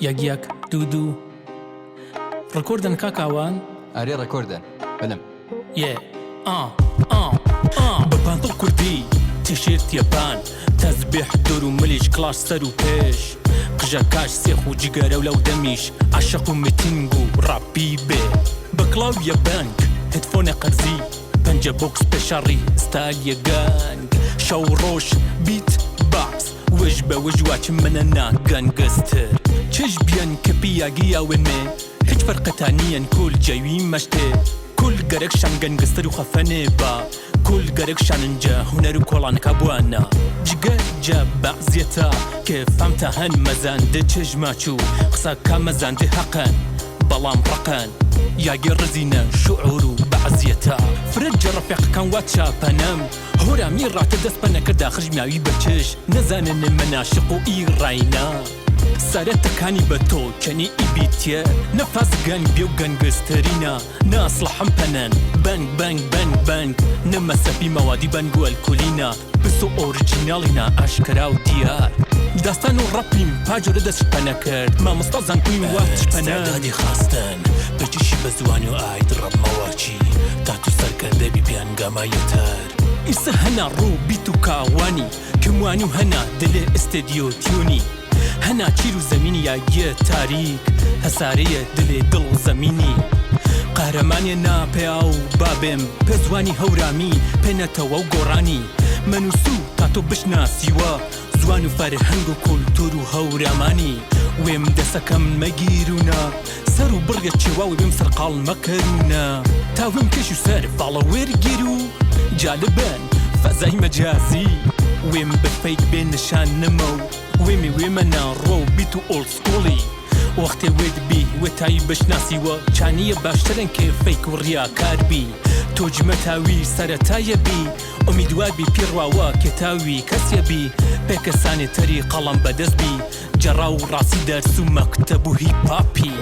یەک یەک دوو دوو ڕکۆردن کاک ئاوان؟ ئەرێ ڕێکۆردن بەلم. یێ ئا ئا ئا بە پانتڵ کوردی تیشێرت یەبان تەزبێح دۆر و ملیش کڵاش سەر و پێش قژە کاش سێخ و جگەرە و لەو دەمیش عاشق و میتینگ و ڕاپی بێ بە کڵاو یەبەنگ هێدفۆنێ قەرزی پەنجە بۆکس پێ شەڕی ستایل یە گەنگ شەو ڕۆژ بیت باکس وژ بە وژ واچ منە نا گەنگستر چش بیەن کە پیاگی یاوێن مێ هیچ فەرقتا نیەن کول جەوی مەشتێ کول گەرەک شان گەنگستر و خەفەنێ با کول گەرەک شاننجە هونەر و کۆڵانەکا بوانە جگە جە بەعزیەتا کە فامتا هەن مەزاندە چش ماچو قسەکا مەزاندە هەقەن بەڵام ڕەقەن یاگێ ڕزینە شعور و بەعزیەتا فرە جە ڕەفیقەکان وا چاپەنەم هۆرامی ڕاتە دەس پەنەکە داخش میاوی بە چش نەزانن مەناشق و ئی ڕاینا سەرە تەکانی بە تۆ چەنی ئی بیتیە نە فاس گەنگ بێ و گەنگسترینا نە ئەسڵەحەم پەنەن بەنگ بەنگ بەنگ بەنگ نە مەسەپی مەوادی بەنگ و ئەلکولینا بس و ئۆرجیناڵینا ئاشکرا و دیار داستان و ڕەپیم پاجۆرە دەست پەنە کرد مامۆستا زانکۆی وا چ پەنە ئستعدادی خاستن پێچشی بە زوانی و ئاید ڕەبمەوە چی تا تو سەرکەردەبی پیانگاما یەتەر. ئیسە هەنا ڕوو بیت و کاوانی کموانی و هەنا دلێ ئستێدیۆ تیونی هەنا چیر و زەمینی یاگیە تاریک هەسارەیە دلێ دڵ زەمینی قەهرەمانیە نا پیا و بابێم پێ زوانی هەورامی پێ نەتەوە و گۆڕانی مەنووسو تا تۆ بشناسیوە زوان و فەرهەنگ و کولتور و هەورامانی وێم دەسەکەم مەگیرونا سەر و بڕیە چێوا وێم سەرقاڵ مەکەرونا تا وێم کێش و سەر فاڵە وێرگیر و جالبن فەزای مەجازی وێم بە فەیک بێ نشان نمەو وێمی وێمە ناڕۆ و بیت و ئۆڵد سکوڵی وەختێ وێت بی وێ تای بشناسیوە چانیە باشترن کێ فەیک و ڕیاکار بی تۆ جمەتاوی سەرەتایە بی ئومیدوار بی پیڕواوە کێتاوی کەسیە بی پێ کەسانێ تەری قەڵەم بەدەست بی جەڕاو ڕاسی دەرس و مەکتەب و هیپ هاپی.